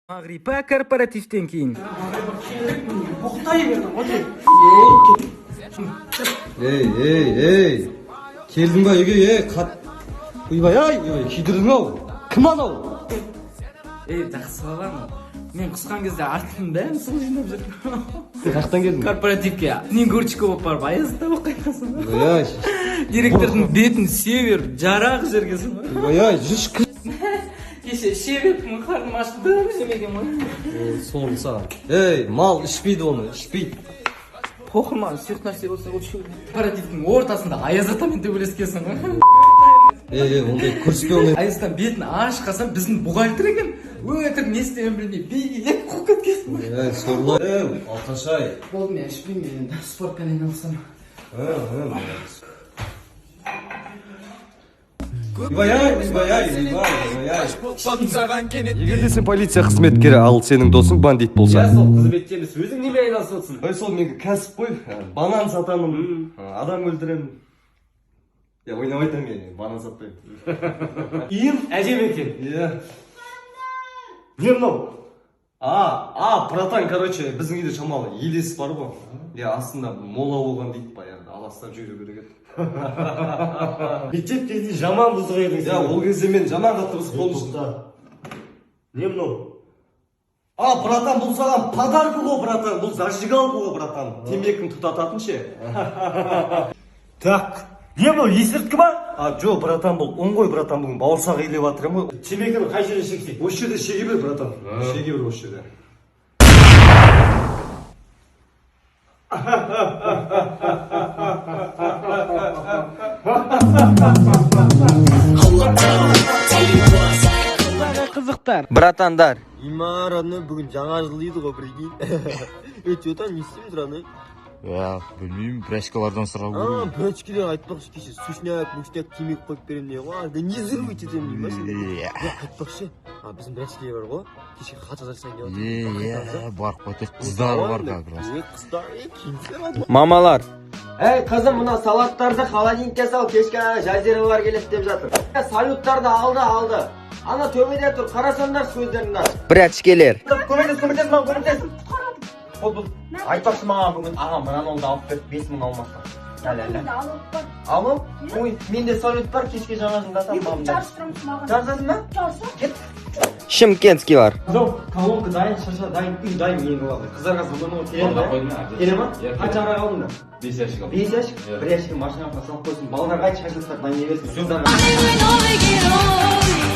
Мағрипа корпоративтен кейін. Боқтай бердің ғой. Ей, ей, ей, келдің ба үйге? Ей, қат, ойбай ай, ойбай, күйдірдің ау. Кім анау? Ей, жақсы балам. Мен құсқан кезде артымның бәрін су жинап жүр. Сен қаяқтан келдің? Корпоративке снегурочка болып барып, аязда болып қайтасың. Ойбай ай. Директордың бетін сүйе беріп, жарақ жергесің ғой. Ойбай ай, жүрші, кір. Кеше іше беріппін, қарным ашты, дым жемеген ғой. Соны саған, ей, мал ішпейді, оны ішпейді. Похуй маған, сұйық нәрсе болса ғой. Корпоративтің ортасында Аяз атамен төбелескенсің ғой. Ей, ей, ондай көріспе, ондай. Аяз атаның бетін ашып қалсам, біздің бухгалтер екен. Өтірік не істегенін білмей, билеп қуып кеткенсің ғой. Ей, сорлы, ей, алқаш ай. Болды, мен ішпеймін, мен енді спортпен айналысамын. Ойбай ай, ойбай ай, ойбай, ойбай ай. Егер де сен полиция қызметкері, ал сенің досың бандит болса. Иә, сол қызметте емес, өзің немен айналысып отырсың? Ой, сол менікі кәсіп қой. Банан сатамын, адам өлтіремін. Я ойнап айтамын, мен банан сатпаймын. Үйің әдемі екен. Иә. Не мынау? А, братан, короче, біздің үйде шамалы елес бар ғой. Иә, астында мола болған дейді баяғыда, аластап жіберу керек еді. Мектеп кезінде жаман бұзық едің Иә, сен. ол кезде мен жаман қатты бұзық болдым. Не мынау? А, братан, бұл саған подарка ғой, братан, бұл зажигалка ғой, братан. Темекіні тұтататын ше. Так. Не мынау, есірткі ма? А, жоқ, братан, бұл ұн ғой, братан, бүгін бауырсақ илеп жатырмын ғой. Темекіні қай жерде шексек? Осы жерде шеге бер, братан. Шеге бер осы жерде. Қызықтар. Братандар. Има, родной, бүгін жаңа жыл дейді ғой, прикинь. Е, че там, не істейміз, родной? Я білмеймін, брачкалардан сұрау А, керек. брачкилер айтпақшы, кеше сушняк, мушняк, темекі қойып беремін деген ғой, организовать етемін деймін ба сендер? Иә. Е, айтпақшы, а, біздің брачкилер бар ғой, кеше хат жазарсың деп жатыр. Е, барып қайтайық, қыздар бар как раз. Е, қыздар, е, киінсе, родной. Мамалар. Ей, қызым, мына салаттарды холодильникке сал, кешке ана жазиралар келеді деп жатыр. Е, салюттарды алды, алды. Ана төбеде тұр, қарасаңдаршы көздеріңді ашып. Брачкелер. Көмектес, көмектес маған, көмектес. Бол, бол. Айтпақшы, маған бүгін ағам мынаны алып берді, 5000 алмастан. Әлі, әлі. Алып? Ой, менде салют бар, кешке жаңа жылда атамын мамамдан. Жарыстырамыз маған. Жарысасың ба? Жарысам. Кет. Шымкентскийлар. Жоқ, колонка дайын, шырша дайын, үй дайын, ең главный. Қыздарға звондамау келе ма? Келе ма? Қанша ара қалдыңдар? 5 ящик алдым. 5 ящик? Бір ящигін машинаға салып қойсын. Балаларға айт, шашлықтар дайын берсін. Қыздарға. Новый герой.